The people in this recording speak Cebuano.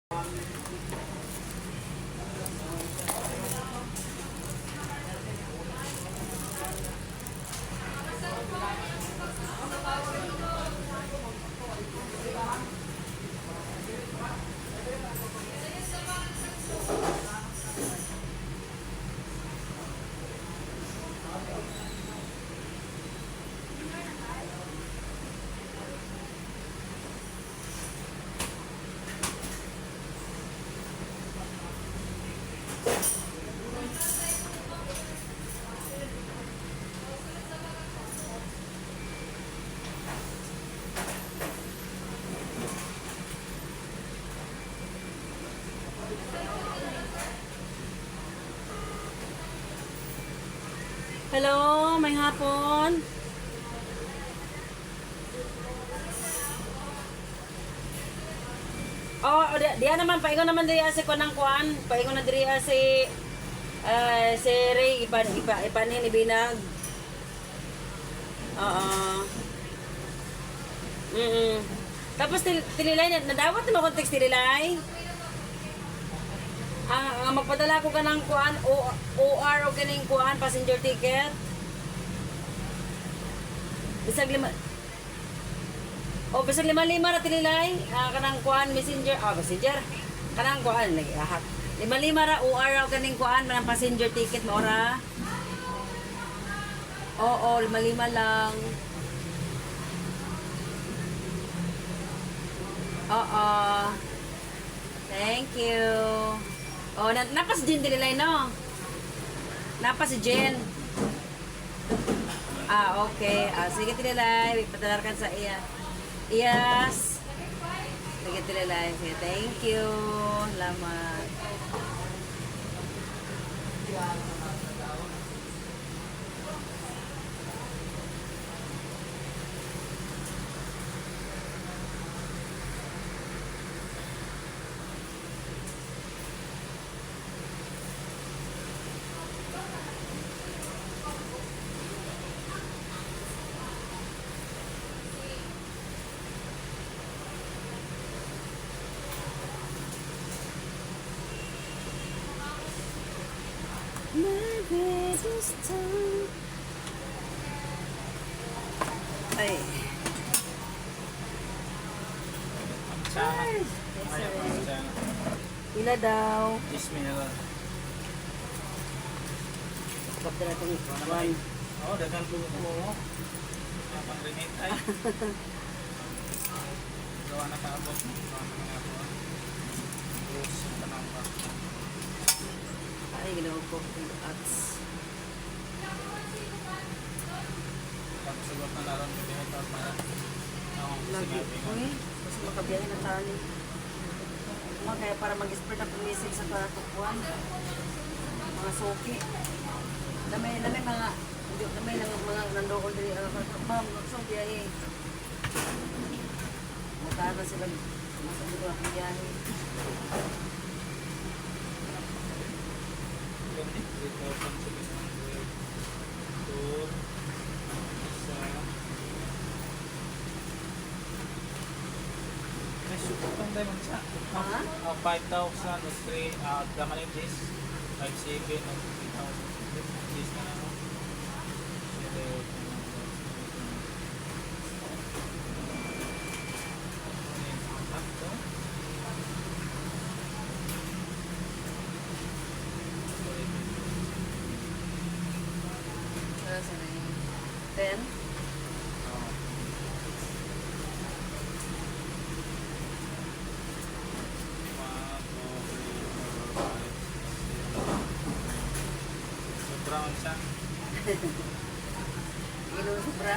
Hello, may hapon. Oh, diya naman paingon naman diri si kuan ng kuan, paingon na diri si si Ray ipan ipa ipanhin ibinag. Oo. Tapos tililay na nadawat na mo context tililay. Ah, magpadala ko kanang kuan o OR o kaning kuan passenger ticket. Bisag lima. O bisag lima lima ra tililay. Ah, kanang kuan messenger, messenger. Kanang kuan lagi ahak. Lima lima ra OR o kaning kuan manang passenger ticket mo ra. Oo, lima lima lang. Oo. Thank you. Oh, napas Jen dililay no? Napas si Jen. Ah, okay. Ah, sige tililay, padala kan sa iya. Yes. Sige tililay. Sige, thank you. Salamat. Maybe this time. Ay. Sa Ay. Ayaw pa sa Pila daw. Ismail. Kapag na itong one. Oo, daghan po ko. Pang remit ay. Gawa na kaabot. Gawa na mga ako. Rose, tanang pa. Ay, ginawa ko. Ats. Pagsugot na naroon ko din ito para ako Lagi. sinabi ko. Uy, kasi makabiyahe na tayo. Mga kaya para mag-spread ang message sa katukuan. Mga suki. Damay, damay mga, hindi, damay lang mga nandoon diri. Ma'am, gusto biyahe. Matahan na sila. Mas ano ko ang biyahe. Ganun, 3,700. Two, isa. Ay, subukan tayo magsa. Ha? 5,000 o 3, daman yung this. 5,700 o 3,000. This na lang. Oh. Zero, sakto. Wala sila yun. 10? Oh. One, two, three, four, five, six, seven. Sobra man siya. Ilo sobra.